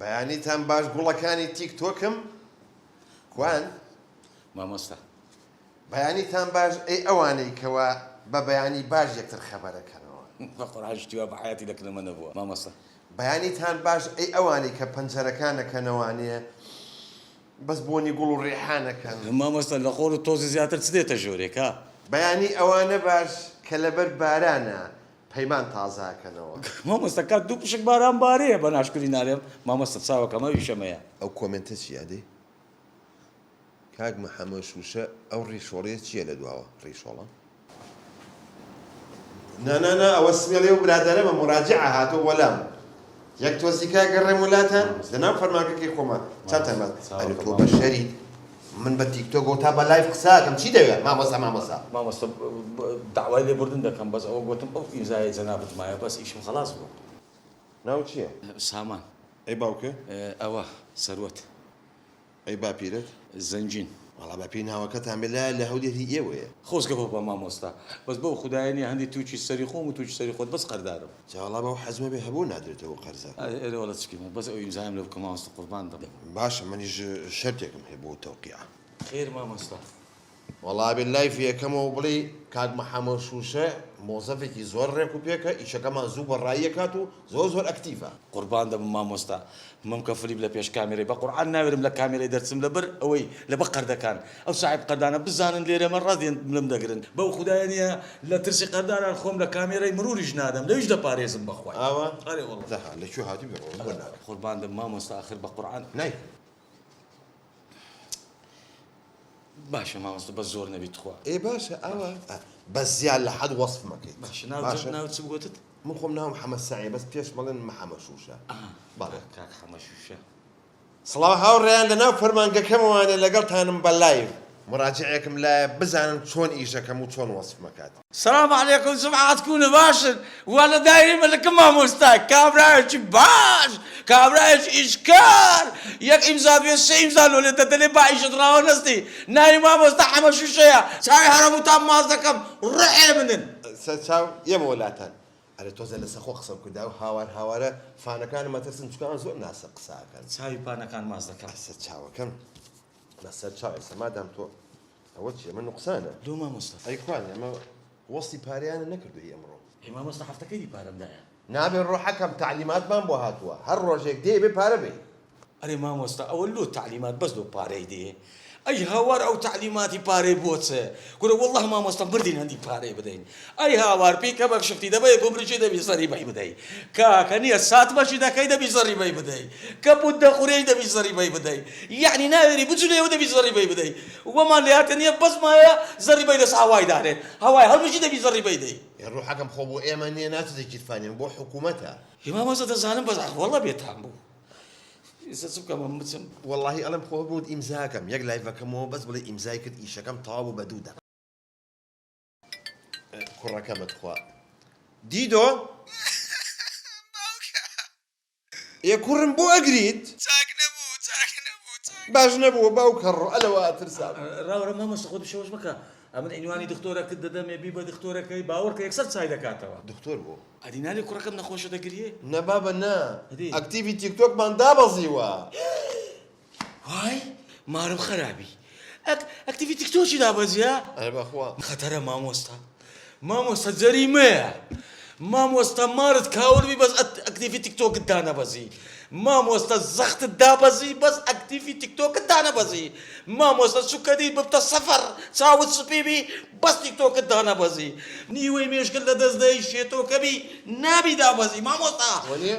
بەیانیتان باش گوڵەکانی تیک تۆکم کوان؟ مامۆستا. بەیانیتان باش ئەی ئەوانەی کەوا بە بەیانی باش یەکتر خەبەرەکەنەوە. بەقورعان شتی وا بە حەیاتی لە کنەمە نەبووە مامۆستا. بەیانیتان باش ئەی ئەوانەی کە پەنجەرەکان ئەکەنەوانێ بەس بۆنی گوڵ و ڕیحان ئەکەن. مامۆستا لە خۆڵ و تۆزی زیاتر چ دێتە ژۆرێ کا؟ بەیانی ئەوانە باش کە لەبەر بارانا پەیمان تازە ئەکەنەوە. مامۆستا کاک دوو پشک باران بارێ بە ناشکری نالێم مامۆستا چاوەکەم ئەو ئیشەمەیە. ئەو کۆمێنتە چیە ئەدی؟ کاک محمد شوشە ئەو ڕیشۆڵەیە چیە لە دواوە ڕیشۆڵە؟ نا نا نا ئەوە سمێڵی ئەو برادەرەمە موراجعە هاتووە بۆ لام یەک تۆزی کاک گەڕێم وەلاتان لەناو فەرمانگەکەی خۆمان چاوتان باز ئەرێ تۆ بەشەریت من بە تیک تۆک تا بە live قساکەم چی دەوێ مامۆستا مامۆستا. مامۆستا داوای لێبوردن دەکەم بەس ئەوە گۆتم ئەو ئیمزایەی جەنابت مایە بەس ئیشم خەڵاس بوو. ناوت چیە؟ سامان. ئەی باوکت؟ ئەوە سەروەت. ئەی باپیرت؟ زەنگین. وەڵا بە پێی ناوەکەتان بێ لایە لە هەولێر هی ئێوەیە. خۆزگە بۆ بە مامۆستا بەس بەو خودایە نیە هەندی توکی سەری خۆم و توکی سەری خۆت بەس قەردارم. جا وەڵا بەو حەزمە بێ هەبوو نادرێتەوە قەرزە. ئەرێ ئەرێ وەڵا چ بکەین بەس ئەو ئیمزایەم لێ بکە مامۆستا قوربان دەبم. باشە منیش شەرتێکم هەیە بۆ تەوقیع. خێر مامۆستا. وەڵا ئەبێ live ی ئەکەمەوە بڵێی کاک محەمەد شوشە مۆزەفێکی زۆر ڕێک و پێکە ئیشەکەمان زوو بە ڕایی ئەکات و زۆر زۆر ئەکتیڤە. قوربان دەبم مامۆستا مەمکە فلیپ لە پێش کامێرەی بە قورعان ناوێرم لە کامێرەی دەرچم لەبەر ئەوەی لەبە قەردەکان ئەو ساحێب قەردانە بزانن لێرە مە ڕاست دێن ملم دەگرن بەو خودایە نیە لە ترسی قەردانان خۆم لە کامێرەی مروریش نادەم لەویش دەپارێزم بەخوای ئاوا ئەرێ وەڵا. دەها لە کوێ هاتووی بڕۆ بۆ ناکەم. قوربان دەبم مامۆستا ئاخر بە قورعان. نایکەم. باشە مامۆستا بەس زۆر نەبی تخوا. ئێ باشە ئاوا بەس زیاد لە حەد وەسف مەکەیت باشە ناو ناو چ بگوتت؟ من خۆم ناوم حەمە سەعیە بەس پێش مەڵێن محەمە شوشە بەڵێ. کاک حەمە شوشە. سڵاو هاوڕێیان لەناو فەرمانگەکەمەوانێ لەگەڵتانم بە live مراجعێکم لایە بزانن چۆن ئیشەکەم و چۆن وەسفمەکات. سلام علیکم جماعت کونە باشن واللە دایری ملکم مامۆستا کابرایەکی باش کابرایەکی ئیشکار یەک ئیمزا بێ سێ ئیمزا لۆ لێ دەدەلێ با ئیشت ڕاوە نەستی ناوی مامۆستا حەمە شوشەیە چاوی هەرەموتان ماچ دەکەم ڕوحێ منن. سەرچاو ئێمەوە لاتان. ئەرێ تۆزێ لەسەر خۆ قسە بکە داو هاوار هاوارە فانەکانم ئەترسن چونکە ئەوان زۆر ناسک قسە ئەکەن. چاوی پانەکان ماچ دەکەم. سەر چاوەکەم بەسەر چاو ئێستا مادام تۆ ئەوە چیە ئەمە نوقسانە. لۆ مامۆستا. ئەی کوانێ ئەمە وەستی پارەیانە نەکردوە هی ئەمڕۆ. ئەی مامۆستا هەفتەکەی دی پارەم دایە. نابێ ڕۆحەکەم تەعلیماتمان بۆ هاتووە هەر ڕۆژێک دێ بێ پارە بەی. ئەرێ مامۆستا ئەوە لۆ تەعلیمات بەس لۆ پارەی دێ ئەی هاوار ئەو تەعلیماتی پارەی بۆ چ کورە واللە مامۆستا مردین هەندی پارەی بدەین ئەی هاوار پیکەبەک شفتی دەبەی گومرکی دەبی زەریبەی بدەی کاکە نیە ساتمەشی دەکەی دەبی زەریبەی بدەی کەپوت دەخورێی دەبی زەریبەی بدەی یەعنی ناوێری بجولێ و دەبی زەریبەی بدەی وەمان لێهاتە نیە بەس مایە زەریبەی لەس هەوای دانێت هەوای هەڵمژی دەبی زەریبەی دەی. ئێ ڕوحەکەم خۆ بۆ ئێمە نیە ناچێتە گیرفانیان بۆ حکومەتە. ئێ مامۆستا دەزانم بەس ئاخ واللە بێتام بوو ئێستا چ بکەم ئەم بچم. وەڵاهی ئەڵێم خۆ بۆت ئیمزاکەم یەک لایڤەکەمەوە بەس بڵێ ئیمزای کرد ئیشەکەم تەواو بوو بە دوو دەق. کوڕەکەمە تخوا دیدۆ. باوکە. ئێ کوڕم بۆ ئەگریت؟ چاک نەبوو چاک نەبوو چاک. باش نەبووە باوکە ڕۆ ئەلەوە ئەترسام. ڕاوەرە مامۆستا خۆت بشەوەش مەکە ئەمن عینوانی دختۆرەکت دەدەمێ بیبە دختۆرەکەی باوەڕکە یەکسەر چای دەکاتەوە. دختۆر بۆ؟ ئەدی نالێ کوڕەکەم نەخۆشە دەگریێ؟ نە بابە نا ئەدی؟ ئەکتیڤی تیکتۆکمان دابەزیوە. وای مارم خەرابی ئەک ئەکتیڤی تیکتۆکی دابەزیە؟ ئەرێ بەخوا. خەتەرە مامۆستا مامۆستا جەریمەیە مامۆستا مارت کاول بی بەس ئەکتیڤی تیکتۆکت دانەبەزی مامۆستا زەختت دابەزی بەس ئەکتیڤی تیکتۆکت دانەبەزی مامۆستا سوکەدی ببتە سەفەر چاوت سپی بی بەس تیکتۆکت دانەبەزی نیوەی مێشکت لەدەست دەی شێتۆکە بی نابی دابەزی مامۆستا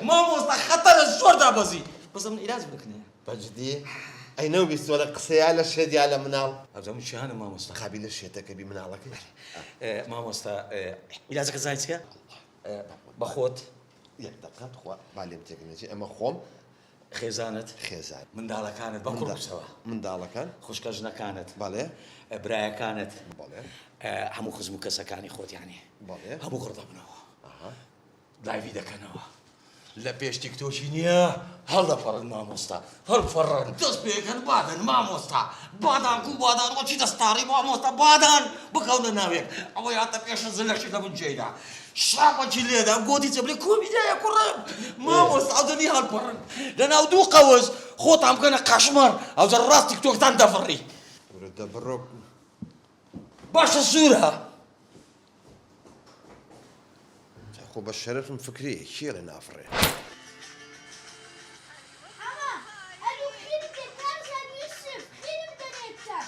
مامۆستا خەتەرە زۆر دابەزی بەس ئەمن عیلاج بکنێ. بەجدی؟ ئەی نەوبیستوە لە قسە یا لە شێت یا لە مناڵ؟ ئەبزانم کیانم مامۆستا. قابیلە شێتەکە بی مناڵەکەی. مامۆستا عیلاجەکە زانی چیە؟ بە خۆت. یەک دەقە تخوا با لێم تێک نەچێ ئەمە خۆم. خێزانت. خێزان. منداڵەکانت بە کوڕ کچەوە. منداڵەکان. خوشکە ژنەکانت. بەڵێ. برایەکانت. بەڵێ. هەموو خزم و کەسەکانی خۆت یانی. بەڵێ. هەموو خڕ دەبنەوە. live ی دەکەنەوە لە پێش تیکتۆکی نییە هەڵدەپەڕن مامۆستا هەڵپەڕن دەست پێکەن بادەن مامۆستا بادان کو بادان وەچی دەستاڕی مامۆستا بادان بکەونە ناوێک ئەوەی هاتە پێشە زلەشی لە بن جێیدا. شاپەکی لێدا گۆتی چەبلێ کۆمیدیایە کوڕم مامۆستا ئەوجە نی هەڵپەڕن لەناو دوو قەوس خۆتان بکەنە قەشمەر ئەوجە ڕاست تیکتۆکتان دەفڕی. کورە دە بڕۆ. باشە سوورە. خۆ بە شەرەفم فکرەیە کێ لە نافڕێ. حەمە، ئەلو خیرم دێ کارزان یوسف خیرم دەرێ کچە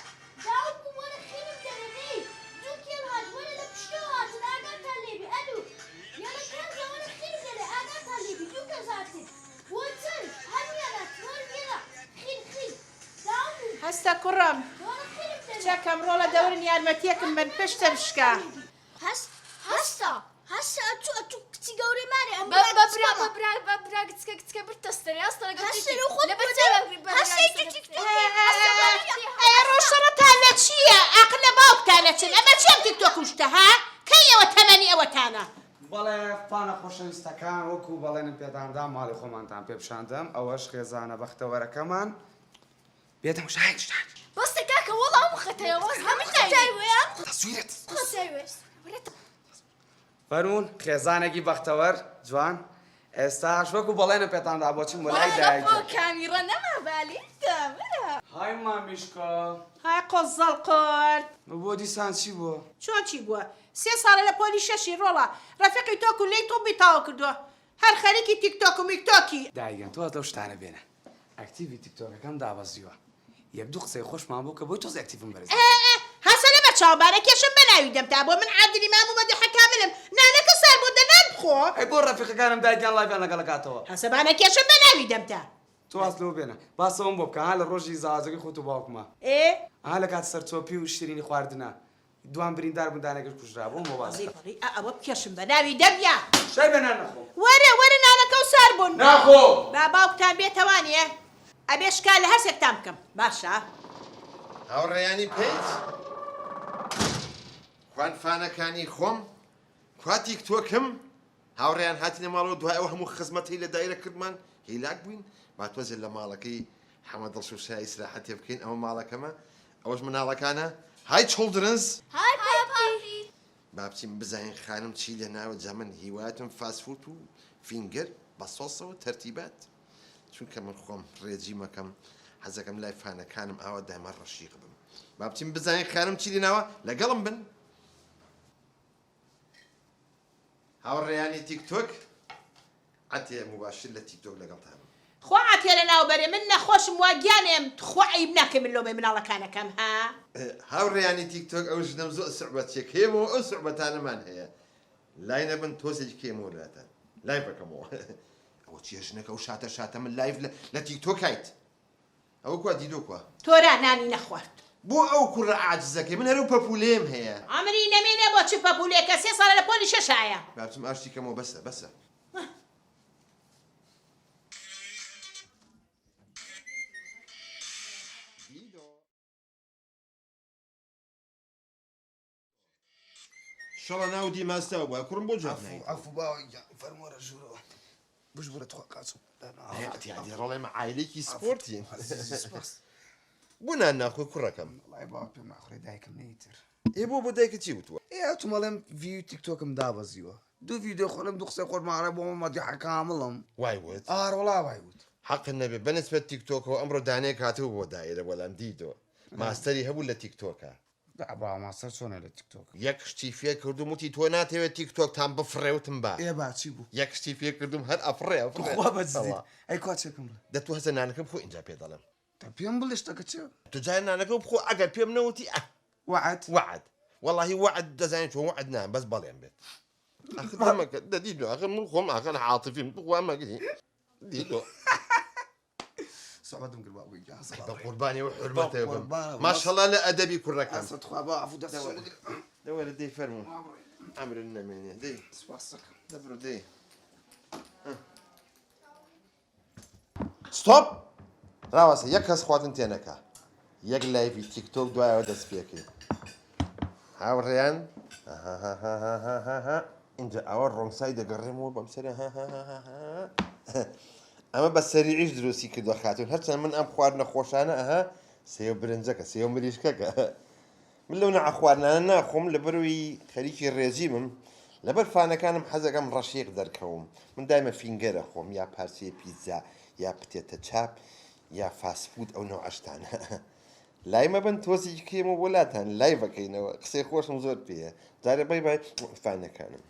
داوک بووم وەرە خیرم دەرێ دەی دوو کێل هات وەرە لە پشتەوە هاتن ئاگاتان لێ بی ئەلو یەڵە کارزان وەرە خیرم دەرێ ئاگاتان لێ بی دوو کەس هاتن بۆ چەند هەموویان هاتن وەرە یەڵە خیر خیر داوک بووم هەستە کوڕم وەرە خیرم دەرێ کچەکەم ڕۆڵە دەورن یارمەتیەکم بەن پشتم شکا. هەست هەستە هەستە ئەتوو ئەتوو کچی گەورەی مارێ ئەم بە برا بە کچ برا ماما بە برا بە برا گچکە گچکە برد تەستەرێ هەستە لەگەڵ هەستە تیتی لەو خۆت لەبەر بۆ چاویان دەی بە برا هەستەی گچکە تو گچکە تیکتۆکی هەستە هەستە بە بە برا ئەی ڕۆ شەڕتان لە چییە؟ ئاقل لە باوکتان ئەچن ئەمە چیە ئەم تیکتۆک و شتە ها؟ کەی ئێوە تەمەنی ئەوەتانە؟ بەڵێ فانە خۆشەویستەکان وەکو بەڵێنم پێتاندا ماڵی خۆمانتان پێ پیشاندەم ئەوەش خێزانە بەختەوەرەکەمان بێدەنگ شاهین شاهین. بەسە کاکە وەڵا ئەم خەتایە واز ئەم خەتای وێ ئەم تەسویرت خەتای وێ فەرموون خێزانێکی بەختەوەر جوان ئێستاش وەکو بەڵێنم پێتان دا بۆچم بۆ لای دایکم. کامیڕە نەما بالی کامرا. های مامیشکە. های قۆزەڵ قۆرت. بۆ دیسان چی بووە؟ چۆن چی بووە؟ سێ ساڵە لە پۆلی شەشی ڕۆڵە ڕەفیقی تۆ کوللەی طوبی تەواو کردووە هەر خەریکی تیک تۆک و میک تۆکی. دایگیان تۆ واز لەو شتانە بێنە active ی تیکتۆکەکەم دابەزیوە یەک دوو قسەی خۆشمان بوو کە بۆی تۆزێ active م بەرز ئە ئە هەسە لەبەر چاوم بارە کێشم بە ناوی دەم تا بۆ من عادلی مام و مەدیحە کاملم نانەکە سار بۆ دە نان بخۆ. ئەی بۆ ڕەفیقەکانم دایکیان live یان لەگەڵ ئەکاتەوە. هەسە بانە کێشم بە ناوی دەم تا. تۆ واز لەوە بێنە باس ئەوەم بۆ بکە ها لە ڕۆژی زەواجەکەی خۆت و باوکما ئێ. ها لە کات سەرچۆپی و شیرینی خواردنا دوان بریندار بوون دانەکەش کوژرا بۆم بۆ باس بەڵی بکە. بەڵی ئا ئەوە بکێشم بە ناوی دەمیا. شای بێ نان نەخۆم. وەرە وەرە نانەکەو سار بوون. ناخۆم. با باوکتان بێتەوانێ ئەبێ شکا لە هەرسێکتان بکەم باشە. هاوڕێیانی page کوان فانەکانی خۆم کوا تیکتۆکم هاوڕێیان هاتینە ماڵەوە دوای ئەو هەموو خزمەتەی لە دایرە کردمان هیلاک بووین با تۆزێ لە ماڵەکەی حەمە دڵشوشە ئیسراحەتێ بکەین ئەمە ماڵەکەمە ئەوەش مناڵەکانە Hi childrens. Hi papi. با بچین بزانین خانم چی لە ناوە جا من هیوایەتم fast food و finger بە سۆسەوە تەرتیبات چونکە من خۆم ڕێجیمەکەم حەزەکەم لای فانەکانم ئاوا دایمە ڕەشیق بم با بچین بزانین خانم چی لە ناوە لەگەڵم بن. هاوڕێیانی تیک تۆک عەتێ موباشر لە تیک تۆک لەگەڵتانم. خوا عەتێ لەناو بەرێ من نەخۆشم وا گیانێم تخوا عەیب ناکەی من لۆمەی مناڵەکانەکەم ها. هاوڕێیانی تیک تۆک ئەو ژنەم زۆر سوعبەتیە کێمەوە ئەو سوعبەتانەمان هەیە لای نەبن تۆزێکی کێمەوە لاتان live ئەکەمەوە ئەوە چیە ژنەکە ئەو شاتە شاتە من live لە تیک تۆکایت ئەوە کوا دیدۆ کوا. تۆرا نانی نەخوارد. بۆ ئەو کوڕە عاجزەکەی من هەر ئەو پەپوولەیەم هەیە. عەمری نەمێنێ بۆ چ پەپوولەیەکە سێ ساڵە لە پۆلی شەشایە. با بچم ئاشتی کەمەوە بەسە بەسە. دیدۆ. شەڵە ناو دیماستاو بووە کوڕم بۆ جواب نایتەوە. عەفو باوە گیان فەرموو وەرە ژوورەوە بشبورە تخوا قاچم ئەی ڕۆڵە ئێمە عایلەیەکی سپۆرتین. بۆ نان ناخۆی کوڕەکەم؟ وەڵای باوە پێم ناخورێ دایکم نەیتر. ئێ بۆ بۆ دایکت چی وتووە؟ ئێ ئەتوم ئەڵێم ڤیوی تیکتۆکم دابەزیوە دوو ڤیدیۆ خۆلم دوو قسەی خۆشمان ئەڵێ بۆ من مەدیحە کامڵم. وای وت؟ ئارە وەڵا وای وت. حەقت نەبێ بەنسبەت تیکتۆکەوە ئەمڕۆ دانەیەک هاتبوو بۆ دایرە وەلام دیدۆ ماستەری هەبوو لە تیکتۆکا. دەعبا ماستەر چۆنە لە تیک تۆک. یەک شتی فێر کردوم وتی تۆ ناتەوێت تیک تۆکتان بفڕێ وتم با. ئێ با چی بوو. یەک شتی فێر کردوم هەر ئەفڕێ ئەفڕێ. توخوا بە جدیت ئەی کوا چێکم بڵێ. دە تۆ هەستە نانەکە بخۆ ئینجا پێت دەڵێم. دە پێم بڵێ شتەکە چیە. تۆ جارێ نانەکە بخۆ ئەگەر پێم نەوتی ئە. وەعد. وەعد وەڵاهی وەعد دەزانی چۆن وەعد نا بەس بەڵێن بێت. ئاخر مەکە دە دیدۆ ئاخر من خۆم ئاخر عاتفیم توخوا مەگری دیدۆ. سوعبەتم کرد بابووی گیان بە قوربانی و حورمەتێ بم ماشەڵا لە ئەدەبی کوڕەکەم تخوا با عەفو دەست دە وەرە دەی فەرموو ئەمرن نەمێنێ دەی سپاس دەکەم دەبرو دەی stop ڕاوەسە یەک کەس خواردن تێنەکە یەک live ی تیکتۆک دوایەوە دەست پێکەی هاوڕێیان ئینجا ئەوە ڕۆنگسای دەگەڕێمەوە بەم سەرە ئەمە بە سەریعیش دروستی کردوە خاتون هەرچەند من ئەم خواردنە خۆشانە ئەها سێو برنجەکە سێو مریشکەکە من لەو نەعە خواردنانە ناخۆم لەبەرەوەی خەریکی ڕێجیمم لەبەر فانەکانم حەزەکەم ڕەشیق دەرکەوم من دایمە finger ئەخۆم یا پارچەیە پیتزا یا پتێتە چاپ یا fast food ئەو نەوعە شتانە لای مەبەن تۆزێکی کێمەوە بۆ لاتان live ئەکەینەوە قسەی خۆشم زۆر پێیە جارێ bye bye فانەکانم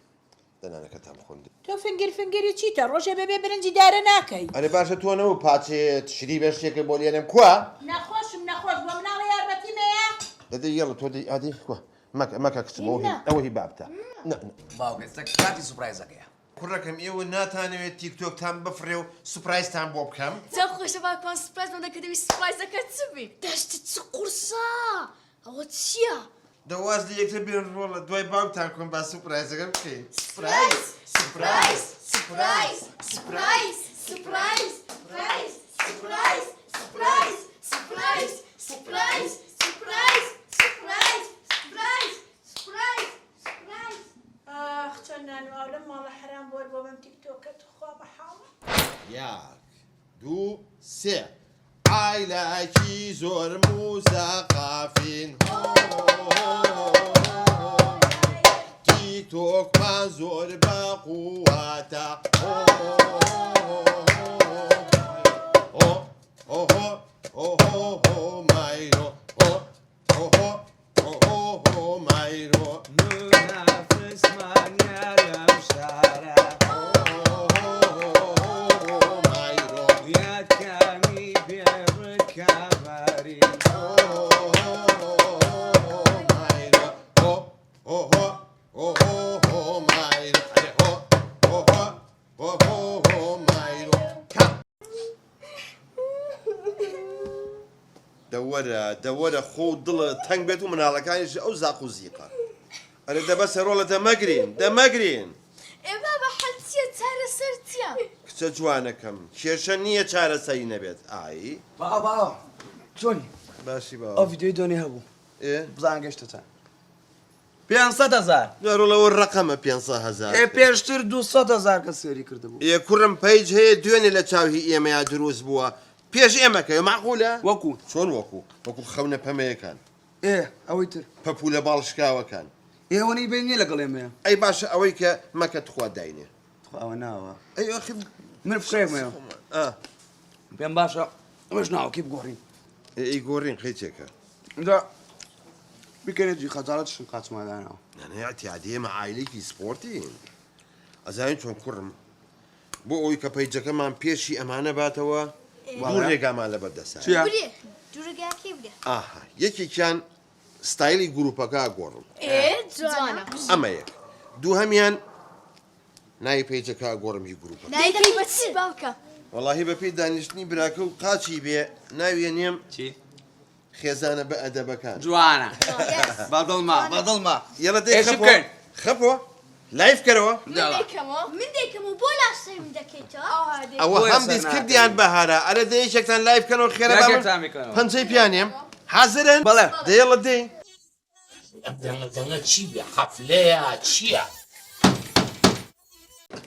دەنانەکەتان بخۆن. تۆ finger فنگری چیتە ڕۆژێ بەبێ برنجی دارە ناکەی. ئەرێ باشە تۆ نەبوو پاچێ تشری بێ شتێکت بۆ لێنێم کوا؟ نەخۆشم نەخۆش بۆ مناڵە یارمەتیم هەیە؟ دەدەی یەڵە تۆ دەی ئادەی کوا مەکە مەکە کچم ئەوە هی ئەوە هی بابتە نا نا. باوکە ئێستا کاتی سوپرایزەکەیە. کوڕەکەم ئێوە ناتانەوێت تیکتۆکتان بفڕێ و سوپرایزتان بۆ بکەم؟ چەند خۆشە باوکمان سوپرایزمان دەکرد دەبی سوپرایزەکە چ بی؟ دەشتت چ قورسە ئەوە چییە؟ دە واز لە یەکتر بێن ڕۆڵە دوای باوکتان کۆن با سوپرایزەکە بکەین سوپرایز سوپرایز سوپرایز سوپرایز سوپرایز سوپرایز سوپرایز سوپرایز سوپرایز سوپرایز سوپرایز سوپرایز سوپرایز سوپرایز سوپرایز. ئاخ چەند نان و ئاو لەم ماڵە حەرام بووە بۆ بەم تیکتۆکە توخوا مەحاڵە. یاک دوو سێ عایلەکی زۆر موسەقەفین تیکتۆکمان زۆر بەقوەتە دە وەرە دە وەرە خۆو دڵت تەنگ بێت و مناڵەکانیش ئەو زاق و زیقە ئەرێ دە بەسە ڕۆڵە دە مەگرین دە مەگرین. ئێ بابە حەل چیە چارەسەر چیە؟ کچە جوانەکەم کێشە نییە چارەسەری نەبێت ئای. باوە باوە چۆنی؟ باشی باوە. ئەو ڤیدیۆی دۆنێ هەبوو ئێ بزانە گەشتە چەند؟ 500 هەزار. جا ڕۆڵە ئەوە ڕەقەمە 500 هەزار. ئێ پێشتر 200 هەزار کەس سێری کردبوو. ئێ کوڕم page هەیە دوێنێ لە چاو هی ئێمەیا دروست بووە پێش ئێمە کەوێ مەعقولە؟ وەکو؟ چۆن وەکو؟ وەکو خەونە پەمەیەکان. ئێ ئەوەی تر؟ پەپوولە باڵ شکاوەکان. ئێ ئەوەنەی بەین نیە لەگەڵ ئێمەیا. ئەی باشە ئەوەی کە مەکە تخوا داینێ. تخوا ئەوە ناوە. ئەی ئاخر من فکرێکم هەیە. ئا. پێم باشە ئەمەش ناوەکەی بگۆڕین. ئێ ئەی گۆڕین قەیچێکە. ئینجا بیکەنە جی خەجاڵەت شم قاچمان داناوە. نا نا ئیعتیادی ئێمە عایلەیەکی سپۆرتین. ئەزانی چۆن کوڕم بۆ ئەوەی کە پەیجەکەمان پێشی ئەمانە باتەوە دوو ڕێگامان لەبەر دەسایە. چیە؟ برێ دوو ڕێگاکەی برێ. ئاها یەکێکیان ستایلی گروپەکە ئەگۆڕم. ئێ جوانە. ئەمە یەک. دووهەمیان ناوی پەیجەکە ئەگۆڕم هی گروپەکە. دەیکەی بە چی باوکە؟ وەڵاهی بەپێی دانیشتنی براکە و قاچی بێ ناوی ئەنێم چی؟ خێزانە بە ئەدەبەکان. جوانە بەدڵمە بەدڵمە. یەڵە دەی ئێ چی خەپۆ بکەین؟ خەپۆ live کەرەوە. من دەیکەمەوە. من دەیکەمەوە بۆ لاسەرم دەکەیتەوە؟ ئاها دەیکەم. ئەوە بۆیە هەم سەر دیس ناکەوی. کردیان بەهارە ئەرێ دەی یەکێکتان live کەنەوە خێرا با من یەکێکتان بیکەنەوە. پەنجەی پیانێم حازرن؟ بەڵێ. دە یەڵە دەی. ئەم دەنگە دەنگە چی بێ حەفلەیە چییە؟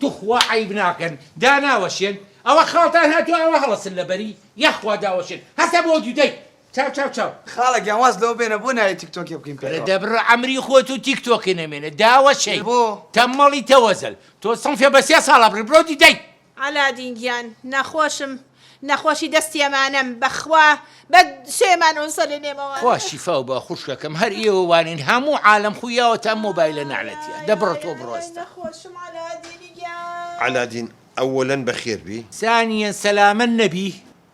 توخوا عەیب ناکەن داناوەشێن ئەوە خاڵتان هاتووە ئەوە هەڵەسن لەبەری یاخوا داوەشێن هەستە بۆ دوودەی چاو چاو چاو. خاڵە گیان واز لەوە بێنە بۆ نایەی تیکتۆکێ بکەین کورە پێکەوە. دەبڕۆ عەمری خۆت و تیکتۆکێ نەمێنێ داوەشێی بۆ؟ تەمەڵی تەوەزەل تۆ سنفێ بە سێ ساڵ ئەبڕی بڕۆ دیدەی. عەلادین گیان نەخۆشم نەخۆشی دەستی ئەمانەم بەخوا بە سێمان ئونسە لە نێمەوان. خوا شیفاو با خوشکەکەم هەر ئێوە وانین هەموو عالەم خوی یاوەتە ئەم مۆبایلە نەعلەتیە دە بڕۆ تۆ بڕۆ ئای ئێستا. نەخۆشم عەلادینی گیان. عەلادین ئەوەلەن بەخێر بی. سانیەن سەلامەن نەبی.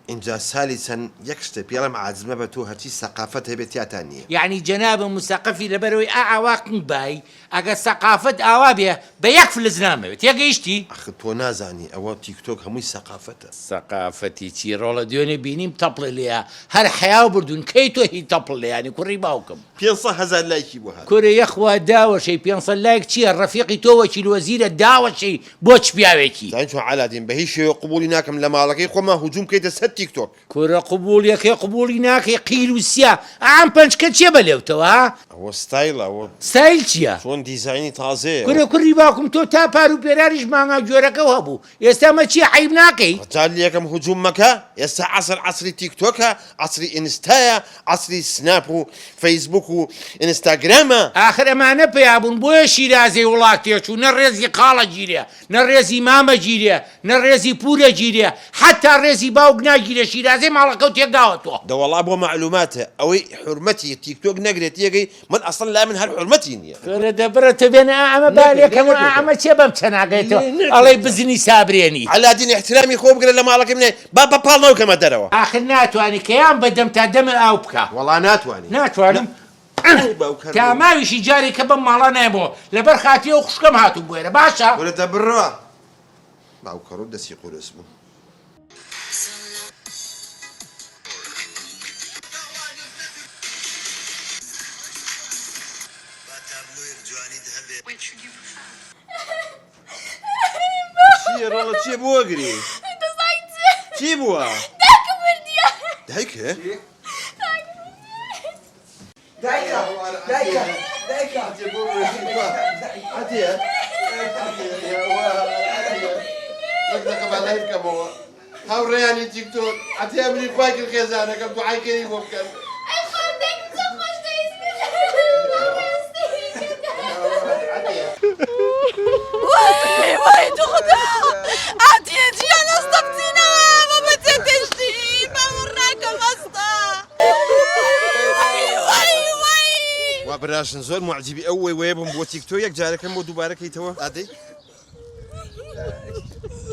ئینجا سالی چەند یەک شتە پێڵێم عاجز مەبە تۆ هەرچی سەقافەت هەبێ تیاتا نیە. یەعنی جەنابم مسەقەفی لەبەرئەوەی ئا ئاوا قنگ بای ئەگەر سەقافەت ئاوا بێ بە یەک فلس نامەوێ تێگەیشتی؟ ئەخر تۆ نازانی ئەوە تیکتۆک هەمووی سەقافەتە. سەقافەتی چی ڕۆڵە دوێنێ بینیم تەپڵێ لێیا هەر حەیاو بردوون کەی تۆ هی تەپڵ لێیانی کوڕی باوکم. 500 هەزار لایکی بۆ هات. کورە یەخوا داوەشێی 500 لایک چیە ڕەفیقی تۆ وەکیل وەزیرە داوەشێی بۆ چ پیاوێکی. زانی چۆن عەلادین بە هیچ شێوەیەک قبوڵی ناکەم لە ماڵەکەی خۆما هجوم بکەیتە سەر. تیک تۆک. کورە قبوڵیەکەی قبوڵی ناکەی قیر و سیا ئەم پەنجکە چیە بە لێوتەوە ها؟ ئەوە ستایلە ئەوە. ستایل چیە؟ چۆن دیزاینی تازەیە. کورە کوڕی باوکم تۆ تا پار و پێراریش مانگا گوێرەکەو هەبوو ئێستا ئەمە چیە عەیب ناکەی؟ ڕەجا لەکەم هجوم مەکە ئێستا عەسر عەسری تیک تۆکە عەسری ئینستایە عەسری سناپ و فەیسبوک و ئینستاگرامە. ئاخر ئەمانە پەیا بوون بۆیە شیرازەی وڵات تێچوو نە ڕێزی خاڵە گیرێ نە ڕێزی مامە گیرێ نە ڕێزی پورە گیرێ حەتا ڕێزی باوک ناگیرێ شیرازەی ماڵەکەو تێکداوە تۆ. دەوەڵا بۆ مەعلوماتە ئەوەی حورمەتی تیک تۆک نەگرێ تێگەی من ئەسڵەن لای من هەر حورمەتی نیە. کورە دەبڕە تۆ بێنە ئا ئەمە با لێکەم و ئا ئەمە چیە بەم چەناگەی تۆ ئەڵێی بزنی سابرێنی. عەلادین ئیحترامی خۆ بگرە لە ماڵەکەی منێ با بە پاڵ نەوکەمە دەرەوە. ئاخر ناتوانی کەیان بە دەم تا دەمت ئاو بکا. وەڵا ناتوانی. ناتوانم. تا ماویشی جارێکە بەم ماڵە نایەمەوە لەبەر خاتری ئەو خوشکەم هاتووم بۆ ئێرە باشە. کورە دە بڕۆ. باوکەڕۆ دەستی قورس بوو. چییە ڕۆڵە چییە بۆ ئەگری؟ چی بووە؟ دایکم مردیە. دایکە؟ دایکە دایکە دایکە عەتیە هاوڕێیانی تیکتۆک عەتیە منی خوای کرد خێزانەکەم دوعای خێری بۆ بکەن. ئەی خۆم دایکم زۆر خۆش دەویست. وای وای توخدا عەتیە جیان ئەستا بچینەوە بۆ بەچێ تێشتی باوەڕ ناکەم ئەستا. وا براشن زۆر موعجیبی ئەو وەی وەیە بووم بۆ تیک تۆک یەک جارەکەم بۆ دووبارە کەیتەوە ئادەی.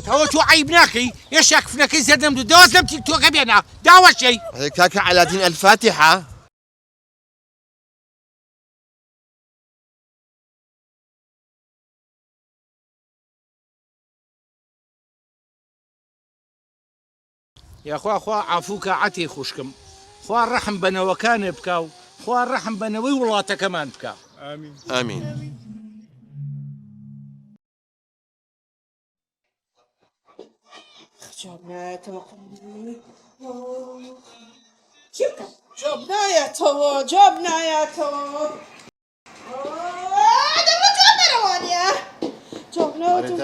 تەوە تۆ عەیب ناکەی هێشتا کفنەکەی زەردەم دوو دەواز لەم تیک تۆکە بێنە داوەشێی. ئەرێ کاکە عەلادین ئەلفاتیحە. یاخوا خوا عەفوو کا عەتی خوشکم خوا ڕەحم بە نەوەکانت بکا و خوا ڕەحم بە نەوەی وڵاتەکەمان بکا. ئامین. جواب نایەتەوە قومری چی بکەم جواب نایەتەوە جواب نایەتەوە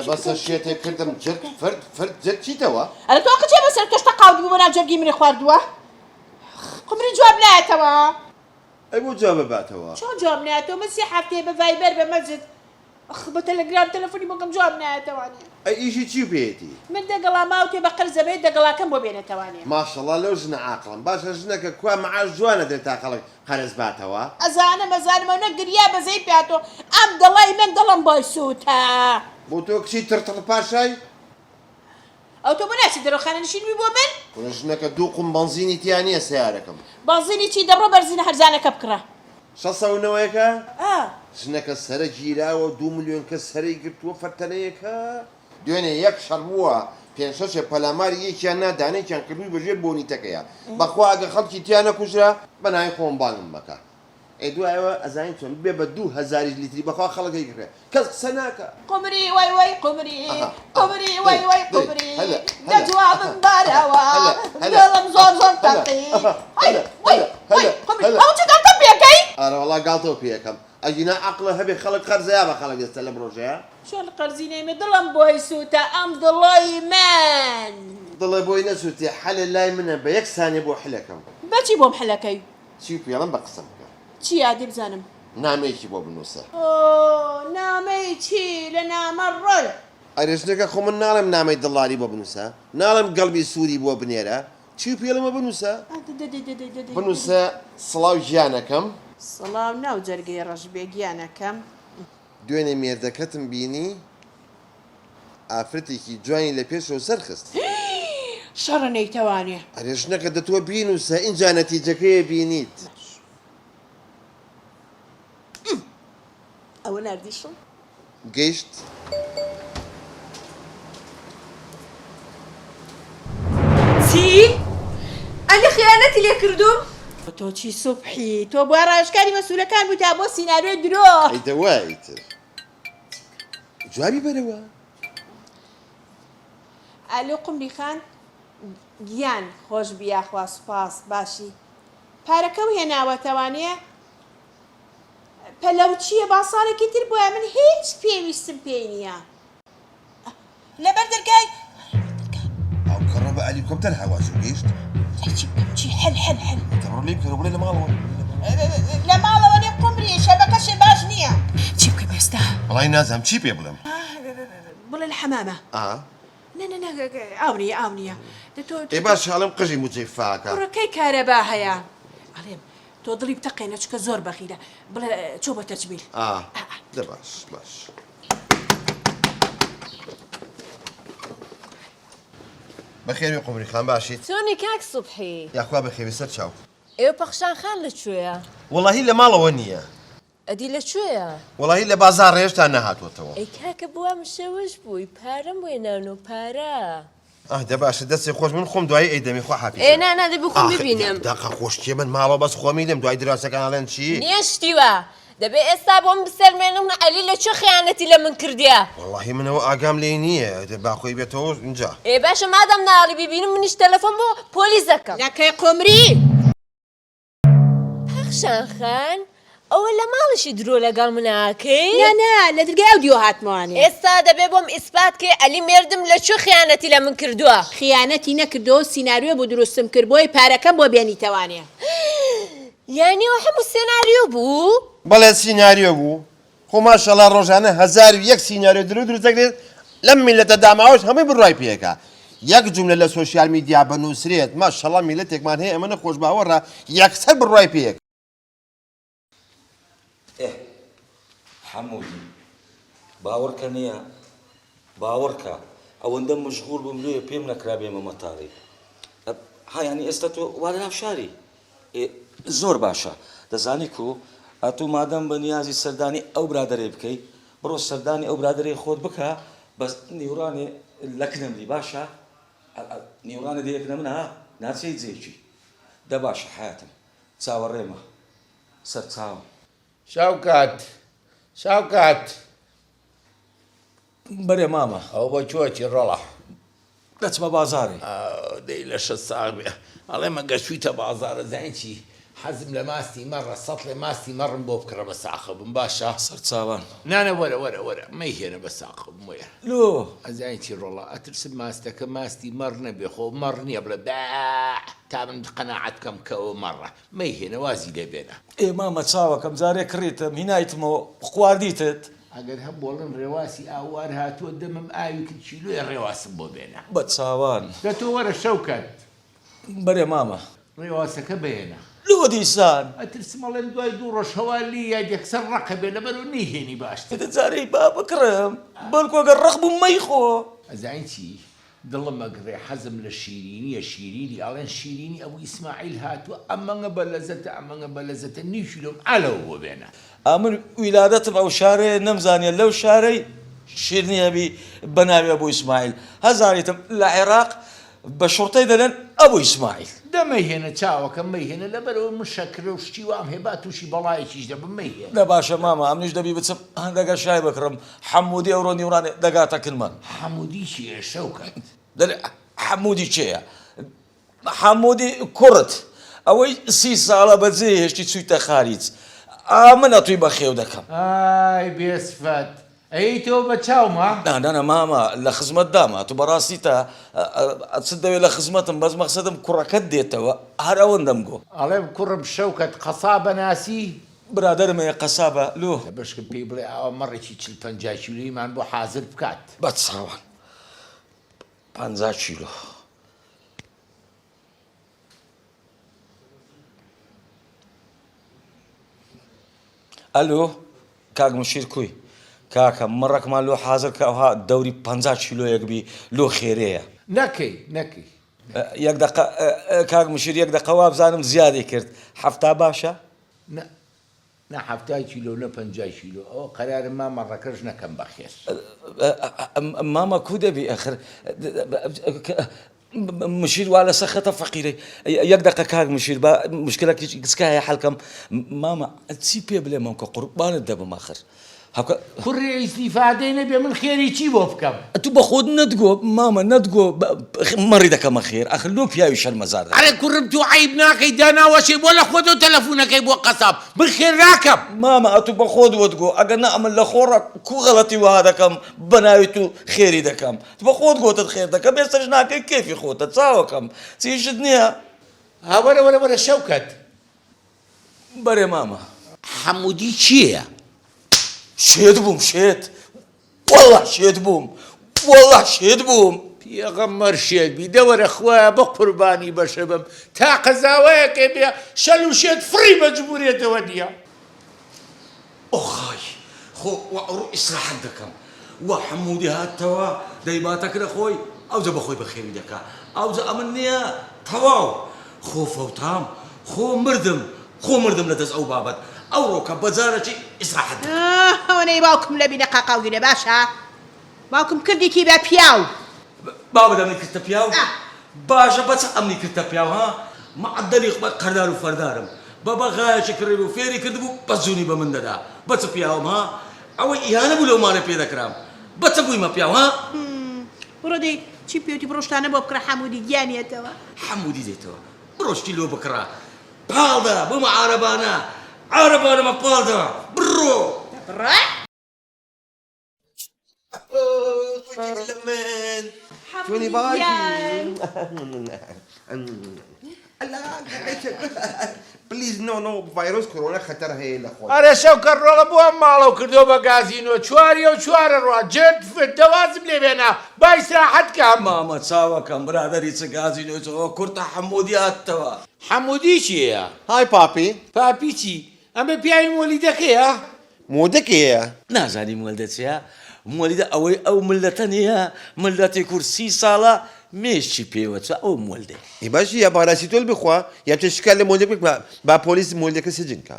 بەسە شێتێ کردم جرد فرد فرد جرد چیتەوە؟ ئەرە تۆ قچێ بەسەر تۆش تەقاوت بوو بەناو جەرگی منی خواردووە قمری جواب نایەتەوە ئەی بۆ جواب باتەوە چۆن جواب نایەتەوە من سێ هەفتەیە بە ڤایبەر بە مەجد ئەخ بە تەلەگرام تەلەفۆنی بۆ کەم جواب نایەتەوانێ. ئەی ئیشی چی پێیەتی؟ من دەگەڵا ماوتێ بە قەرز ئەبێ دەگەڵاکەم بۆ بێنێتەوانێ. ماشەڵا لەو ژنە عاقڵەم. باشە ژنەکە کوا معاش جوانە درێ تا خەڵک قەرز باتەوە؟ ئەزانم ئەزانم ئەونە گریا بەزەی پێاتۆ ئەم دڵەی من دڵم بۆی سوتا. بۆ تۆ کچی تڕتڕ پاشای؟ ئەو تۆ بۆ ناچی دەرەوە خانەنشین بی بۆ من؟ کورە ژنەکە دوو قوم بەنزینی تیا نیە سەیارەکەم. بەنزینی چی دەبڕۆ بەرزینە هەرزانەکە بکڕە. شەسە و نەوەیەکە؟ ئا. ژنەکە سەرە گیراوە دوو ملیۆن کەس سەرەی گرتووە فەرتەنەیەکە. دوێنێ یەک شەڕ بووە پێنج شەشێ پەلاماری یەکیان نا دانەیەکیان کردووی بە ژێر بۆنیتەکەیا بەخوا ئەگە خەڵکی تیا نەکوژرا بەناوی خۆم بانگم مەکە. ئێ دوایەوە ئەزانی چۆن ببێ بە دوو هەزاریش لیتری بەخوا خەڵک هەیگڕێ کەس قسە ناکا. قومری وەی وەی قومری قومری وەی وەی قومری دە جوابم بارەوە دڵم زۆر زۆر تەقی هەی وەی وەی قومری ئەوە چ گاڵتەم پێ ئەکەی؟ ئەرەوەڵا گاڵتەو پێ ئەکەم ئەگینا عەقڵە هەبێ خەڵک قەرزە یا بە خەڵک ئێستا لەم ڕۆژەیا. چۆن قەرزی نەیمێ دڵم بۆی سووتا ئەم دڵەی من. دڵێ بۆی نەسووتێ حەلێ لای منە بە یەک سانیە بۆ حلەکەم. بەچی بۆم حلەکەی؟ چی پێڵم بە قسەم بکە. چیە دەی بزانم. نامەیەکی بۆ بنووسە. ئۆ نامەی چی لە نامە ڕۆی. ئەرێ ژنەکە خۆ من ناڵێم نامەی دڵاری بۆ بنووسە ناڵێم گەڵبی سووری بۆ بنێرە چی پێڵمە بنووسە. بنووسە سڵاو گیانەکەم. سڵاو ناو جەرگەی ڕەش بێ گیانەکەم. دوێنێ مێردەکەتم بینی ئافرەتێکی جوانی لە پێشەوە سەر خست. شەڕە نەیتەوانێ. ئەرێ ژنەکە دە تۆ بینوسە ئینجا نەتیجەکەیە بینیت. باش ئەوە ناردیشم. گەیشت. چی؟ عەلی خیانەتی لێ کردووم؟ تۆ چی سوبحی تۆ بوا ڕاوێژکاری مەسولەکان بووی تا بۆ سیناریۆی درۆ. ئەی دە وایە ئیتر. جوابی بەرەوە. ئەلۆ قومری خان. گیان خۆش بی یاخوا سوپاس باشی پارەکەو هێناوەتەوانێ پەلەو چیە با ساڵێکی تر بۆیە من هیچ پێویستم پێی نیە لەبەر دەرگای ئەو کەڕە بە ئەلیکۆپتەر هاوازو گەیشت. ئەی چی بکەم چی حل حل حل. دەبڕۆ لێی بکەرەوە بڵێ لە ماڵەوە. لە ماڵەوە نیم قومری شەبەکەشێ باش نییە. چی بکەم ئێستا؟ وەڵای نازانم چی پێ بڵێم. بڵێ لە حەمامە. ئا. نا نا نا ئاو نییە ئاو نییە. دە تۆ ئێ باشە ئەڵێم قژی موچەی فاکە. کوڕە کەی کارەبا هەیە؟ ئەڵێم تۆ دڵی بتەقێنە چونکە زۆر بەخیلە بڵێ چۆ بۆ تەجمیل. ئا دە باش باش. بەخێربێی قومری خان باشیت؟ چۆنی کاک سوبحی؟ یاخوا بەخێربێی سەر چاو. ئێوە پەخشان خان لە کوێیە؟ وەڵاهی لە ماڵەوە نییە. ئەدی لە کوێیە؟ وەڵاهی لە بازاڕە هێشتا نەهاتووەتەوە. ئەی کاکە بوا مشەوش بووی پارەم بۆ هێناونۆ پارە. ئاه دە باشە دەستێ خۆش من خۆم دوایی ئەیدەمێ خوا حافیزە. ئێ نا نا دەبی خۆم ببینم. ئاخ دەقە خۆش کێ من ماڵەوە بەس خۆمی لێم دوای دراوسێکان ئەڵێن چی؟ نیە شتی وا دەبێ ئێستا بۆم بسەلمێنن عەلی لە کوێ خیانەتی لە من کردیە. وەڵاهی من ئەوە ئاگام لێی نییە دە با خۆی بێتەوە ئینجا. ئێ باشە مادام ناڵی بیبینم منیش تەلەفۆن بۆ پۆلیس ئەکەم. نەکەی قومری. پەخشان خان ئەوە لە ماڵیشی درۆ لەگەڵ منا ئەکەی؟ نا نا لە درگای ئەو دیوە هاتمەوانێ. ئێستا دەبێ بۆم ئیسپات کەی عەلی مێردم لە کوێ خیانەتی لە من کردووە؟ خیانەتی نەکردووە و سیناریۆ بوو دروستم کرد بۆی پارەکەم بۆ بێنیتەوانێ. یانی ئەوە هەموو سێناریۆ بوو؟ بەڵێ سیناریۆ بوو. خۆ ماشەڵا ڕۆژانە 1001 سیناریۆ درۆ دروست دەکرێت لەم میللەتە داماوەش هەمووی بڕوای پێکا یەک جوملە لە سۆشیال میدیا بنووسرێت ماشەڵا میللەتێکمان هەیە ئەمەنە خۆشباوەڕە یەکسەر بڕوای پێ ئێه حەمودی باوەڕکە نیە باوەڕکە ئەوەندە مشغوڵ بووم لۆیە پێم نەکرا بێمە مەتاڕی ها یانی ئێستا تۆ وا لەناو شاری ئێ زۆر باشە دەزانی کو ئەتوو مادەم بە نیازی سەردانی ئەو برادەرەی بکەی بڕۆ سەردانی ئەو برادەرەی خۆت بکە بەس نیوڕانێ لەکنەمری باشە نیوڕانێ دێ لەکنە من ها ناچێی جێکی دە باشە حەیاتم چاوەڕێمە سەرچاوم. شەوکەت شەوکەت. بەرێ مامە. ئەوە بۆ کوێ ئەچی ڕۆڵە؟ دەچمە بازاڕێ. دەی لەشت ساغ بێ. ئەڵێم ئەگەر چوویتە بازاڕ ئەزانی چی؟ حەزم لە ماستی مەڕە، سەتڵێ ماستی مەڕم بۆ بکڕە بە ساخە بم باشە؟ سەرچاوان. نا نا وەرە وەرە وەرە مەیهێنە بە ساقە بم وەرە. لۆ؟ ئەزانی چی ڕۆڵە ئەترسم ماستەکە ماستی مەڕ نەبێ خۆ مەڕ نییە بڵێ بەع تا من قەناعەت بکەم کە ئەوە مەڕە. مەیهێنە وازی لێ بێنە. ئێ مامە چاوەکەم جارێ کڕیتم هینایتمەوە خواردیتت. ئەگەر هەم بۆڵن ڕێواسی ئاوار هاتووە دەمم ئاوی کرد کیلۆیە ڕێواسم بۆ بێنە. بە چاوان. دە تۆ وەرە شەوکەت. بەرێ مامە. ڕێواسەکە بهێنە. لۆ دیسان؟ ئەترسم ئەڵێن دوای دوو ڕۆژ هەوا لێی یاد یەکسەر ڕەقە بێ لەبەرئەوە نەیهێنی باشترە. دە جارێ با بکڕم بەڵکو ئەگەر ڕەق بوو مەیخۆ. ئەزانی چی دڵم ئەگڕێ حەزم لە شیرینیە شیرینی ئەڵێن شیرینی ئەبو ئیسماعیل هاتوە ئەمەنگە بە لەزەتە ئەمەنگە بە لەزەتە نیو کیلۆم ئالەوە بۆ بێنە. ئەمن ویلادەتم ئەو شارەیە نەمزانیە لەو شارەی شیرنی هەبی بە ناوی ئەبو ئیسماعیل هەزانیتم لە عێراق بە شوڕتەی دەلێن ئەبو ئیسماعیل. دە مەیهێنە چاوەکەم مەیهێنە لەبەرئەوەی من شەکرە و شتی وام هەیە با توشی بەڵایەکیش دەبم مەیهێنە. دە باشە مامە ئەمنیش دەبی بچم هەندەگە شای بکڕم حەمودی ئەوڕۆ نیوڕانێ دەگاتە کنمان. حەمودی کێیە شەوکەت؟ دەرێ حەمودی کێیە؟ حەمودی کوڕت ئەوەی سی ساڵە بەجێی هێشتی چوویتە خاریج ئا من ئەتووی بەخێو دەکەم. ئای بێسفەت ئەیەیتەوە بە چاوما؟ نا نا نا مامە لە خزمەت دامە ئەتوو بەڕاستیتە چت دەوێ لە خزمەتم بەس مەخسەدم کوڕەکەت دێتەوە هەر ئەوەندەم گۆ. ئەڵێم کوڕم شەوکەت قەسابە ناسی؟ برادەرم هەیە قەسابە لۆ. دە بەشکم پێی بڵێ ئاوا مەڕێکی 40 50 کیلۆییمان بۆ حازر بکات. بە چاوان 50 کیلۆ. ئەلۆ کاک مشیر کوی؟ کاکە مەڕەکمان لۆ حازر کە ئەوها دەوری 50 کیلۆیەک بی لۆ خێرەیە. نەکەی نەکەی. یەک دەقە کاک مشیر یەک دەقە وابزانم زیادی کرد 70 باشە؟ نە نە 70 کیلۆ نە 50 کیلۆ ئەوە قەرارم ما مەڕەکەش نەکەم بەخێر. مامە کو دەبی ئەخر مشیر وا لەسەر خەتە فەقیرەی یەک دەقە کاک مشیر با مشکلەکی گسکە هەیە حەلکەم مامە چی پێ بلێمەم کە قوربانت دەبم ئەخر. هەکە. کوڕێ ئیستیفادەی نەبێ من خێری چی بۆ بکەم؟ ئەتوو بە خۆت نەتگۆ مامە نەتگۆ مەڕی دەکەمە خێر ئەخر لۆ پیاوی شەرمەزار دەکەم. ئەرێ کوڕم تۆ عەیب ناکەی داناوەشێ بۆ لە خۆتەوە تەلەفونەکەی بۆ قەساب من خێر ناکەم. مامە ئەتوو بە خۆت وەتگۆ ئەگەر نا ئەمن لە خۆڕا کوو غەڵەتی وەها دەکەم بە ناوی تو خێری دەکەم تو بە خۆت گۆتت خێر دەکەم ئێستەش ناکەی کەیفی خۆتە چاوەکەم چیشت نیە. ها وەرە وەرە وەرە شەوکەت. بەرێ مامە. حەمودی کێیە؟ شێت بووم شێت وەڵا شێت بووم وەڵا شێت بووم. پێغەمبەر شێت بی دە وەرە خوایە بە قوربانی بەشە بم تاقە زاوایەکێ بێ شەل و شێت فڕی بە جمورێتەوە نیە. ئۆخای خۆ وا ئەوڕۆ ئیسراحەت دەکەم وا حەمودی هاتەوە دەیباتە کرە خۆی ئەوجە بەخۆی بەخێوی دەکا ئەوجە ئەمن نیە تەواو خۆ فەوتام خۆ مردم خۆ مردم لە دەست ئەو بابەت ئەوڕۆکە بەجارەکی ئیسراحەت دەکەم. ئاه ئەوەنەی باوکم لە بینە قاقاو گیرە باشە باوکم کردیتی بە پیاو. بابت ئەمنی کردتە پیاو؟ باشە بەچ ئەمنی کردتە پیاو ها؟ معەدەلی قەردار و فەردارم بە بەغایەکی کڕیبوو فێری کردبوو بەس جونی بە من دەدا بەچ پیاوم ها؟ ئەوەی ئیهانە بوو لەو ماڵێ پێ دەکرام بەچ بوویمە پیاو ها؟ بڕۆ دەی چی پێوتی بڕۆ شتانە بۆ بکڕە حەمودی گیان یەتەوە. حەمودی دێتەوە بڕۆ شتی لۆ بکڕە پاڵدە بوومە عارەبانە عارەبانەمە پاڵدە بڕۆ. بڕۆ. ئەرێ شەوکەت ڕۆڵە بۆ ئەم ماڵەو کردوە بە گازینۆ چواریەو چوارە ڕوا جرت فرت دە وازم لێ بێنە با ئیسراحەت کەم. مامە چاوەکەم برادەری چ گازینۆی چ ئەوە کورتە حەمودی هاتتەوە. حەمودی کێیە؟ های پاپی. پاپی چی؟ ئەمە پیاوی مۆلیدەکەیە؟ مۆدە کێیە؟ نازانی مۆلدە چیە؟ مۆلیدە ئەوەی ئەو مللەتە نیە مللەتی کورد سی ساڵە مێشکی پێوە چوە ئەوە مۆلدەیە. ئێ باشە یا پاراسیتۆل بخوا یا بچە شکات لە مۆدە بکە با پۆلیس مۆلیدەکە سجن کا.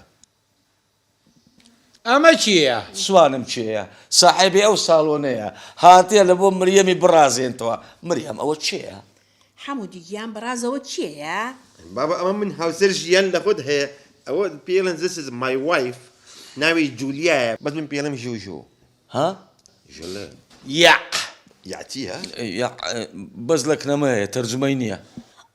ئەمە کێیە؟ سوانم کێیە؟ ساحێبی ئەو ساڵۆنەیە هاتیە لە بۆ مریەمی بڕازێنتەوە مریەم ئەوە کێیە؟ حەمودی گیان بەڕازەوە کێیە؟ بابە ئەمە من هاوسەر ژیان لەخۆت هەیە ئەوە پێڵێن this is my wife ناوی جولیایە بەس من پێڵێم ژوژو. ها؟ ژلە. یەع. یەع چییە؟ یەع بەس لەکنەمەیە تەرجومەی نییە.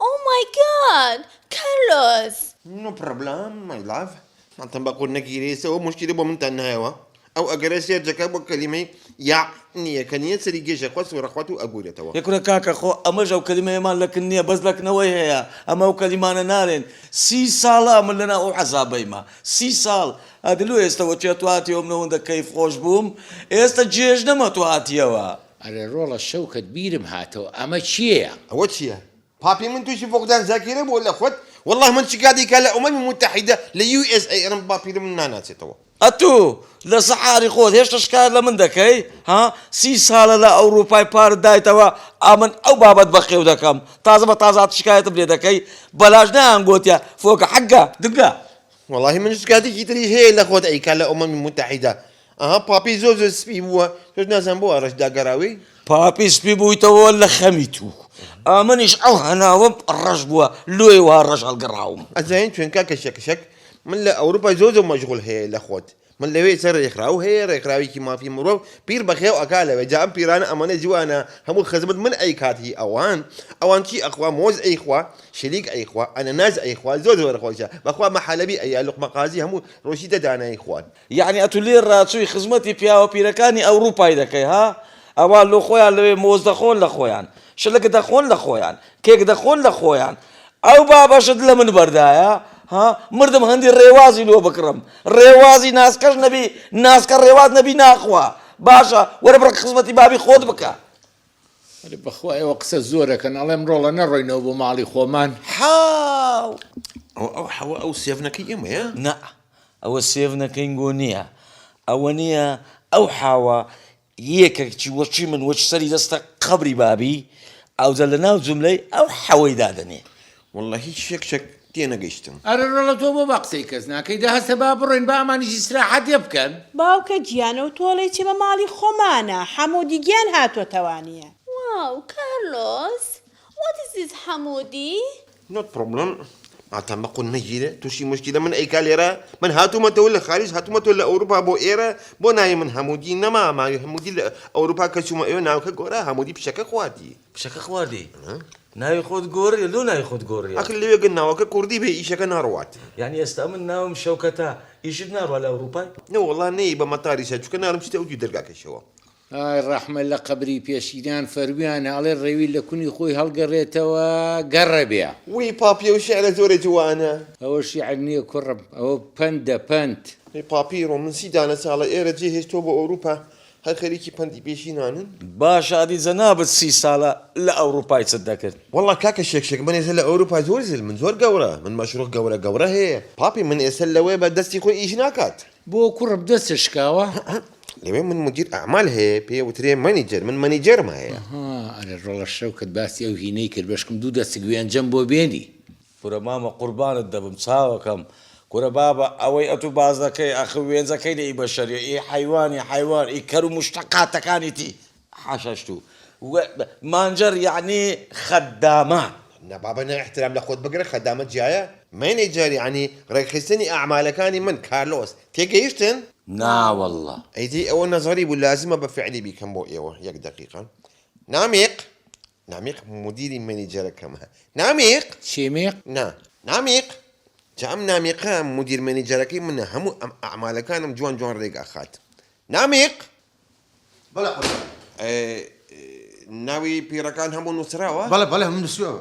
Oh my God کارلۆس. No problem my love ماڵتان بە قور نەگیرێسەوە موشکیلە بۆ منتان نایەوە ئەو ئەگەرە سێرجەکە بۆ کەلیمەی یاع نییە کە نییە سەری گێژە خوا سوڕەخوات و ئەگورێتەوە. ئێ کورە کاکە خۆ ئەمەش ئەو کەلیمەیەمان لە کن نییە بەس لەکنەوەی هەیە ئەمە ئەو کەلیمانە نارێن سی ساڵە ئەمن لەناو ئەو عەزابەیمە سی ساڵ ئەدی لۆ ئێستە وەچێ تۆ هاتیەوە من ئەوەندە کەیف خۆش بووم ئێستە جێژنەمە تۆ هاتیەوە. ئەرێ ڕۆڵە شەوکەت بیرم هاتەوە ئەمە کێیە؟ ئەوە چیە؟ پاپی من توشی فقدان زاکیرە بووە لە خۆت واللە من شکاتی کا لە ئومەمی موتەحیدە لە یو ئێس ئەی ئەرم باپیرم من ناناسێتەوە. ئەتوو لە سەحاری خۆت هێشتا شکایەت لە من دەکەی ها سی سالە لە ئەوروپای پارت دایتەوە ئەمن ئەو بابەت بەخێو دەکەم تازە بە تازە هات شکایەتم لێ دەکەی بەلاش نەیان گۆتیە فۆکە حەگە دگە. وەڵاهی من شکاتێکی تریش هەیە لە خۆت ئەیکا لە ئومەمی موتەحیدە ئەها پاپی زۆر زۆر سپی بووە تۆش نازانم بۆ وا ڕەش داگەراوی. پاپی سپی بوویتەوە لە خەمی توو ئەمنیش ئەو هەناوەم ڕەش بووە لۆیە وا ڕەش هەڵگەڕاوم. ئەزانی چۆن کاکە شەکشەک من لە ئەوروپا زۆر زۆر مەشغوڵ هەیە لە خۆت من لەوێ سەر ڕێکخراو هەیە ڕێکخراوێکی مافی مرۆڤ پیر بەخێو ئەکا لەوێ جا ئەم پیرانە ئەمەنە جوانە هەموو خزمەت من ئەیکات هی ئەوان ئەوان چی ئەخوا مۆز ئەیخوا شلیک ئەیخوا ئەنەناس ئەیخوا زۆر زۆر خۆشە بەخوا مەحەلەبی ئەیا لوقمە قازی هەموو ڕۆشیتە دانای خوان. یەعنی ئەتو لێ ڕاچووی خزمەتی پیاوە پیرەکانی ئەوڕوپای دەکەی ها؟ ئەوان لۆ خۆیان لەوێ مۆز دەخۆن لە خۆیان شلک دەخۆن لە خۆیان کێک دەخۆن لە خۆیان ئەو بابەشت لە من بەردایە ها مردم هەندی ڕێوازی لۆ بکڕم ڕێوازی ناسکەش نەبی ناسکە ڕێواز نەبی ناخوا باشە وەرە بڕە خزمەتی بابی خۆت بکە. ئەرێ بەخوا ئێوە قسە زۆرەکەن ئەڵێم ڕۆڵە نەڕۆینەوە بۆ ماڵی خۆمان. حاو. ئەوە ئەو حەوە ئەو سێڤنەکەی ئێمەیە؟ نا ئەوە سێڤنەکەینگۆ نییە ئەوە نییە ئەو حاوە یەکەکی وەکی من وەکی سەری دەستە قەبری بابی ئەوجا لە ناو جوملەی ئەو حەوەی دادەنێ. وەڵڵا هیچ شەک شەک تێنەگەیشتم. ئەرێ ڕۆڵە تۆ بۆ بە قسەی کەس ناکەی دە هەستە با بڕۆین با ئەمانیش ئیسراحەتێ بکەن. باوکە گیان ئەو تۆڵەی چی بە ماڵی خۆمانە حەمودی گیان هاتۆتەوانیە. واو کارلۆس what is this حەمودی؟ Not problem. ئاتان بە قون نەگیرێ توشی موشکیلە من ئەیکا لێرە من هاتومەتەوە لە خاریج هاتومەتەوە لە ئەوروپا بۆ ئێرە بۆ ناوی من هەمودی نەما ماوی هەمودی لە ئەوروپا کە چومە ئەوێ ناوکە گۆرا هەمودی پشەکە خواردی. پشەکە خواردی ناوی خۆت گۆڕیە لۆ ناوی خۆت گۆڕیە؟ ئەخر لەوێ گەر ناوەکە کوردی بێ ئیشەکە ناڕوات. یانی ئێستا من ناوم شەوکەتە ئیشت ناڕوا لە ئەوروپای؟ نەوەڵا نەی بە مەتاریشە چونکە ناڵم چیتە ئەودیو دەرگاکەشەوە. ئای ڕەحمە لە قەبری پێشینان فەرمویانە ئەڵێ ڕێوی لە کونی خۆی هەڵگەڕێتەوە گەڕە بێ. وی پاپی ئەو شیعرە زۆرە جوانە. ئەوە شیعر نیە کوڕم ئەوە پەندە پەند. ئەی پاپی ڕۆ من سی دانە ساڵە ئێرە جێ هێشتوە بۆ ئەوروپا هەر خەریکی پەندی پێشینانن. باشە ئەدی جەنابت سی سالە لە ئەوروپای چت دەکرد؟ وەڵا کاکە شێک شێک من ئێستا لە ئەوروپا زۆر زل من زۆر گەورە من مەشروع گەورە گەورە هەیە پاپی من ئێستا لەوێ بە دەستی خۆی ئیش ناکات. بۆ کوڕم دەستت شکاوە؟ لەوێ من مدیر ئەعمال هەیە پێ وترێ مەنیجەر من مەنیجەرم هەیە. ئەها ئەرێ ڕۆڵە شەوکەت باسی ئەو هینەی کرد بەشکم دوو دەسک وێنجەم بۆ بێنی. کورە مامە قوربانت دەبم چاوەکەم. کورە بابە ئەوەی ئەتوو باس دەکەی ئەخر وێنجەکەی لە ئی بەشەریە ئی حەیوانی حەیوان ئی کەر و موشتەقاتەکانیتی حەشەشتوو مانجەر یەعنی خەدامە. نا بابە نا ئیحترام لە خۆت بگرە خەدامە جیایە مەنیجەر یەعنی ڕێکخستنی ئەعمالەکانی من کارلۆس تێگەیشتن؟ نا واللە. ئەی دەی ئەوە نەزەری بوو لازمە بە فعلی بیکەم بۆ ئێوە یەک دەقیقە نامیق نامیق مدیری مەنیجەرەکەمە نامیق. چیمیق؟ نا نامیق جا ئەم نامیقە مدیر مەنیجەرەکەی منە هەموو ئەم ئەعمالەکانم جوان جوان ڕێک ئەخات نامیق. بەڵێ قوربان. ناوی پیڕەکان هەموو نووسراوە؟ بەڵێ بەڵێ هەموو نووسیوە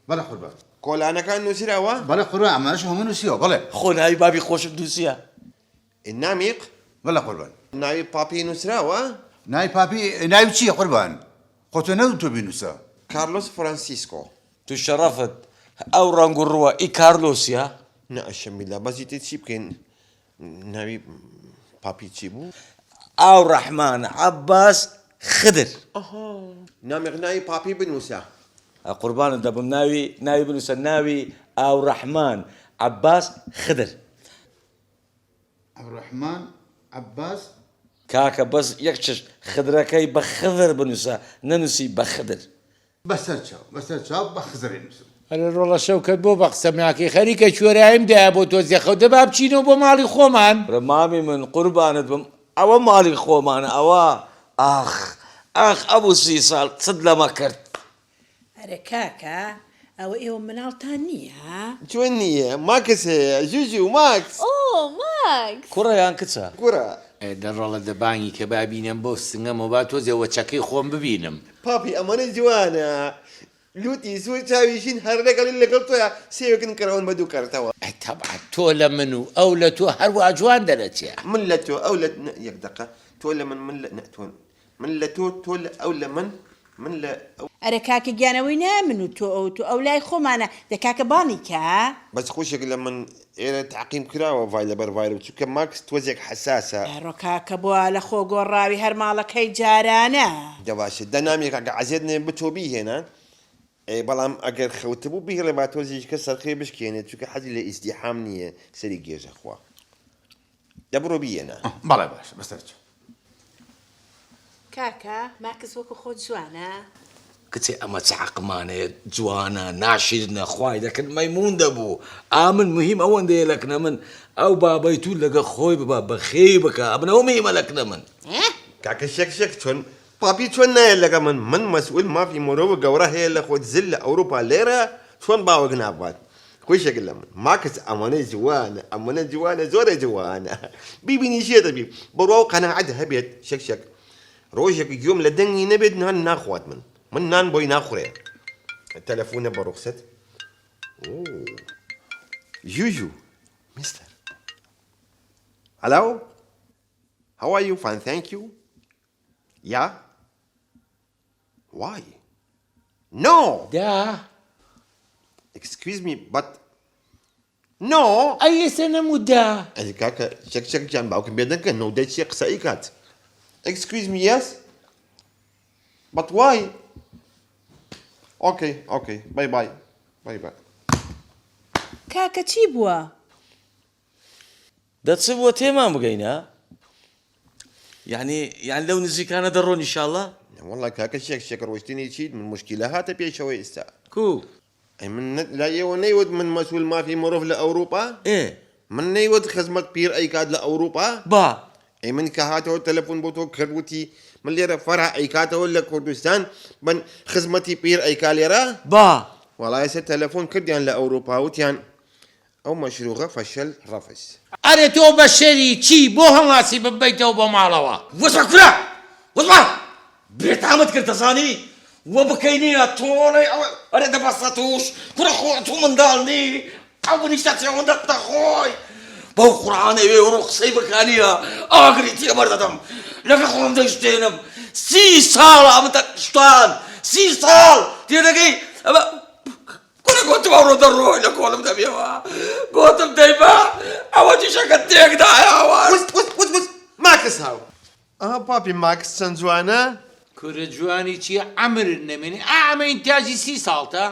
بەڵێ قوربان. کۆلانەکان نووسراوە؟ بەڵێ قوربان ئەمانەش هەموو نووسیوە بەڵێ. خۆ ناوی بابی خۆشت نووسیە؟ نامیق؟ بەڵێ قوربان. ناوی پاپی نووسراوە؟ ناوی پاپی ناوی چییە قوربان؟ خۆ تۆ نەوت تۆ بینووسە. کارلۆس فرانسیسکۆ. تو شەڕەفت ئەو ڕەنگ و ڕووە ئی کارلۆسیە؟ نا ئەشەمیلا بەس ئیتر چی بکەین ناوی پاپی چی بوو؟ ئاو ڕەحمان عەباس خدر. ئەها نامیق ناوی پاپی بنووسە. قوربانت دەبم ناوی ناوی بنووسە ناوی ئاوڕەحمان عەباس خدر. ئاوڕەحمان عەباس. کاکە بەس یەک چشت خدرەکەی بە خضر بنووسە نەنووسی بە خدر. بەسەر چاو بەسەر چاو بە خزرێ نوسم. ئەرێ ڕۆڵە شەوکەت بۆ بە قسەم ناکەی خەریکە کوێراییم دایە بۆ تۆزێ خەو دە با بچینەوە بۆ ماڵی خۆمان. کورە مامی من قوربانت بم ئەوە ماڵی خۆمانە ئەوە ئاخ ئاخ ئەبوو سی ساڵ چت لەمە کرد. ئەرێ کاکە ئەوە ئێوە مناڵتان نییە؟ چۆن نییە ماکس هەیە ژوژو ماکس. ئۆ ماکس. کوڕە یان کچە؟ کوڕە. ئێ دە ڕۆڵە دە بانگی کە با بینم بەو سنگەمەوە با تۆزێ وەچەکەی خۆم ببینم. پاپی ئەمەنە جوانە لوتی سور چاوی شین هەر لەگەڵی لەگەڵ تۆیا سێوێکن کڕاون بە دوو کەرتەوە. ئەی تەبعەن تۆ لە من و ئەو لە تۆ هەر وا جوان دەرەچێ. من لە تۆ ئەو لە نە یەک دەقە تۆ لە من من لە نە تۆ من لە تۆ تۆ لە ئەو لە من من لە ئەو. ئەرێ کاکە گیان ئەوەی نا من و تۆ ئەو تۆ ئەو لای خۆمانە دە کاکە بانی کە. بەس خوشک لە من ئێرە تەعقیم کراوە ڤای لەبەر ڤایرۆس چونکە ماکس تۆزێک حەساسە. ئەڕۆ کاکە بۆ لە خۆ گۆڕاوی هەر ماڵەکەی جارانە. دە باشە دە نامی کاکە عەزێت نەبێ بچۆ بیهێنە ئێ بەڵام ئەگەر خەوتبوو بیهێڵێ با تۆزێکیکە سەرخەوی بشکێنێت چونکە حەزی لە ئیزدیحام نییە سەری گێژە خوا دە بڕۆ بیهێنە. بەڵێ باشە بەسەر چاو. کاکە ماکس وەکو خۆت جوانە. کچێ ئەمە چ عەقمانەیە جوانە ناشیرنە خوای دەکرد مەیمون دەبوو ئامن مهیم ئەوەندەیە لەکنە من ئەو بابەی تو لەگە خۆی ببا بەخێوی بکا ئەمن ئەوە مهیمە لەکنە من. کاکە شەک شەک چۆن پاپی چۆن نایە لەگە من من مەسئول مافی مرۆڤ گەورە هەیە لە خۆت زل لە ئەوروپا لێرە چۆن باوک نابات خوشک لە من ماکس ئەوەنە جوانە ئەوەنە جوانە زۆرە جوانە بیبینی شێت ئەبی بڕوا و قەناعەت هەبێت شەک شەک ڕۆژێک گوێم لە دەنگی نەبێت نان ناخوات من من نان بۆی ناخورێ تەلەفونە بە ڕوخسەت ژوژو مستەر هەلاو How are you? Fine, thank you. Yeah? Why? No! دا. Excuse me, but No! ئەی ئێستا نەموت دا. ئەی کاکە چەک چەک گیان باوکم بێدەنگ کە نۆ دەی چیە قسە ئەیکات. Excuse me, yes? But why? Okay, okay, bye bye, bye bye. کاکە چی بووە؟ دە چ بووە تێمان بگەینە؟ یانی یان لەو نزیکانە دەڕۆن ئیشاڵا؟ وەڵا کاکە شێک شێک ڕۆشتنی چیت من موشکیلە هاتە پێشەوە ئیستا. کو؟ ئەی من لای ئێوە نەیوت من مەسول مافی مرۆڤ لە ئەوروپا؟ ئێ. من نەیوت خزمەت پیر ئەیکات لە ئەوروپا؟ با. ئەی من کە هاتەوە تەلەفۆن بۆ تۆ کرد وتی من لێرە فەرع ئەیکاتەوە لە کوردستان بن خزمەتی پیر ئەیکا لێرە؟ با. وەڵا ئێستا تەلەفۆن کردیان لە ئەوروپا وتیان ئەو مەشروغە فەشەل ڕەفس. ئەرێ تۆ بەشەری چی بۆ هەڵناسی بمبەیتەوە بۆ ماڵەوە؟ وەسبە کورە وەسبە بێتامت کرد دەزانی وە بکەی نیە تۆڵەی ئەوە ئەرێ دە بەسە توش کورە خۆ تۆ منداڵ نی ئەو بنیشتە چێوەندە دەخۆی بەو قورعانە ئەوێ وڕۆ قسەی بکانیە ئاگری تێبەردەدەم لەگە خۆم دەیشتێنم سی ساڵ ئەمتە شتان سی ساڵ تێدەگەی ئەمە کورە گۆتم ئەوڕۆ دەڕۆی لە کۆڵم دەبیەوە گۆتم دەیبە ئەوە دیشەکە تێکدایەوە وس وس وس وس ماکس هاو ئەها پاپی ماکس چەند جوانە. کورە جوانی چیە عەمرت نەمێنێ ئا ئەمە ئینتاجی سی ساڵتە.